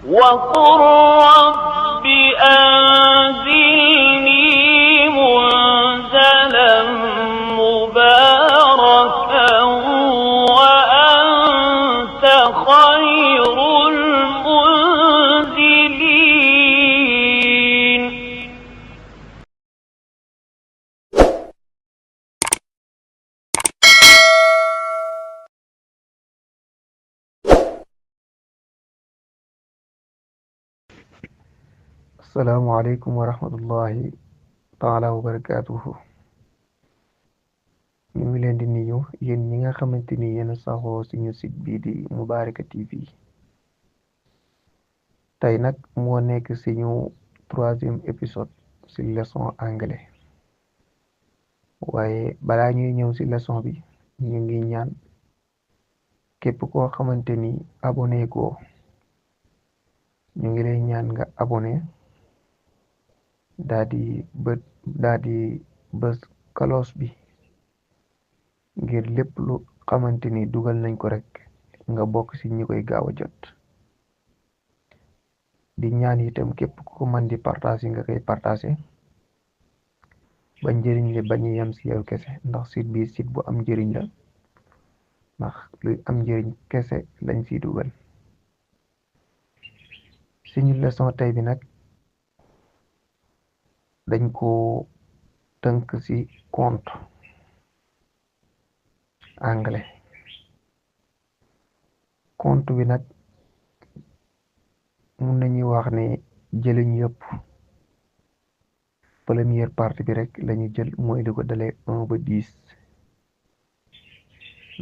وقل رب أنزلني منزلا مباركا وأنت خير المنزلين. asalaamaaleykum wa rahmatullahi taala wa barakaatuhu. ñu ngi leen di nuyu yéen ñi nga xamante ni yéen a saxoo suñu site bii di Mubaraka TV. tey nag moo nekk suñu 3e épisode ci leçon anglais, waaye balaa ñuy ñëw ci leçon bi ñu ngi ñaan képp koo xamante ni abonné goo ñu ngi lay ñaan nga abonné daa di bës cloche bi ngir lépp lu xamante ni dugal nañ ko rek nga bokk ci ñi koy gaaw a jot. di ñaan itam képp ku ko mën di partager nga koy partager ba njëriñ li bañ a yem ci yow kese, ndax site bi site bu am njëriñ la, ndax luy am njëriñ kese lañ ciy dugal. suñu leçon tey bi nag dañ ko tënk ci compte anglais. compte bi nag mun nañuy wax ne jëliñ yëpp première partie bi rek lañu jël, mooy li ko dalee 1 ba 10,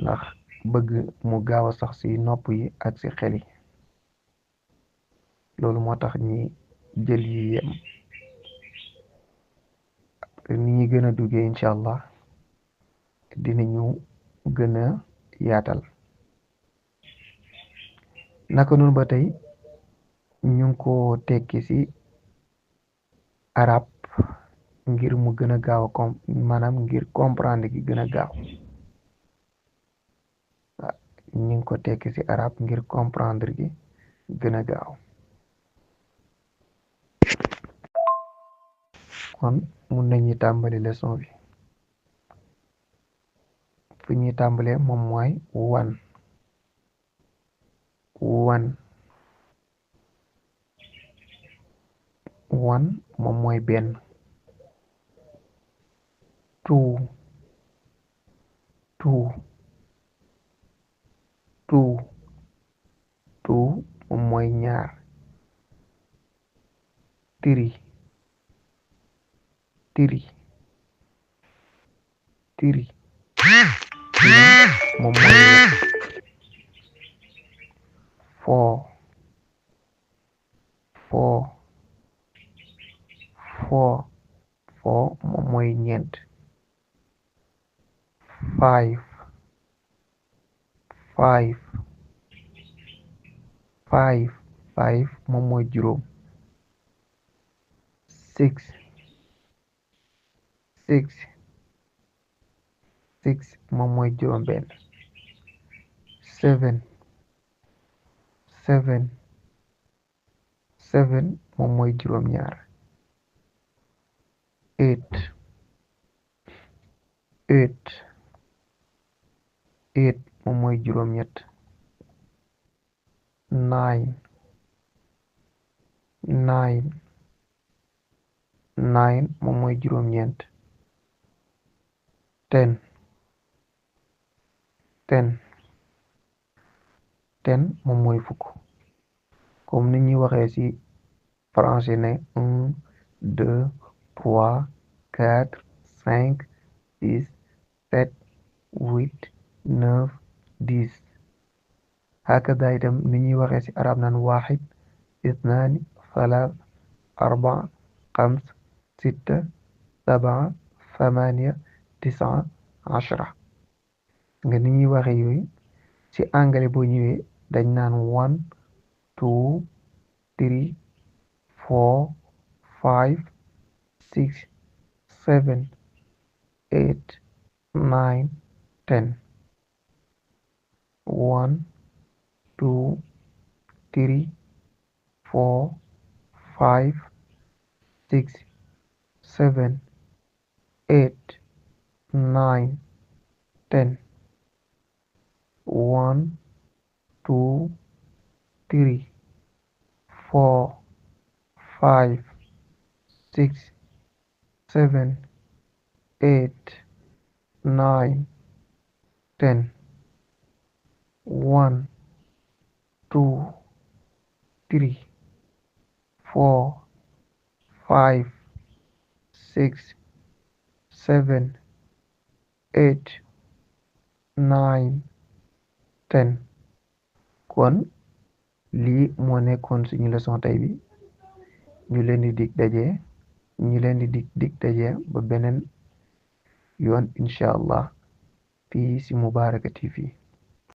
ndax bëgg mu gaaw a sax ci nopp yi ak ci xel yi. loolu moo tax ñi jël yi yem. ni ñi gën a duggee incha allah dinañu gën a yaatal. naka noonu ba tey ñu ngi ko tekki ci arab ngir mu gën a gaaw a maanaam ngir comprendre gi gën a gaaw. ñu ngi ko tekki ci arab ngir comprendre gi gën a gaaw. kon mun nañu tàmbali leçon bi. fu ñuy tàmbalee moom mooy one moom mooy benn. two moom mooy ñaar. three moom mooy ñett. four moom mooy ñeent. five moom mooy juróom. six moom mooy juróom benn. seven moom mooy juróom ñaar. eight moom mooy juróom ñett. nine moom mooy juróom ñeent. ten moom mooy fukk. comme ni ñuy waxee ci français ne 1 2 3 4 5 6 7 8 9 10. hakada itam ni ñuy waxee ci arab naan waxid isnaani salaas arbaa xams sitta sabaa thamaniya tisaa ashra. nga ni ñuy waxee yooyu ci anglais boo ñëwee dañ naan 1 2 3 4 5 6 7 8 9 10. 1 2 3 4 5 6 7 8 9 10 1 2 3 4 5 6 7 8 9 10 1 2 3 4 5 6 7 8 9 10 kon lii moo nekkoon suñu leçon tey bi ñu leen di dig daje ba beneen yoon incha allah fii ci Mubaraka TV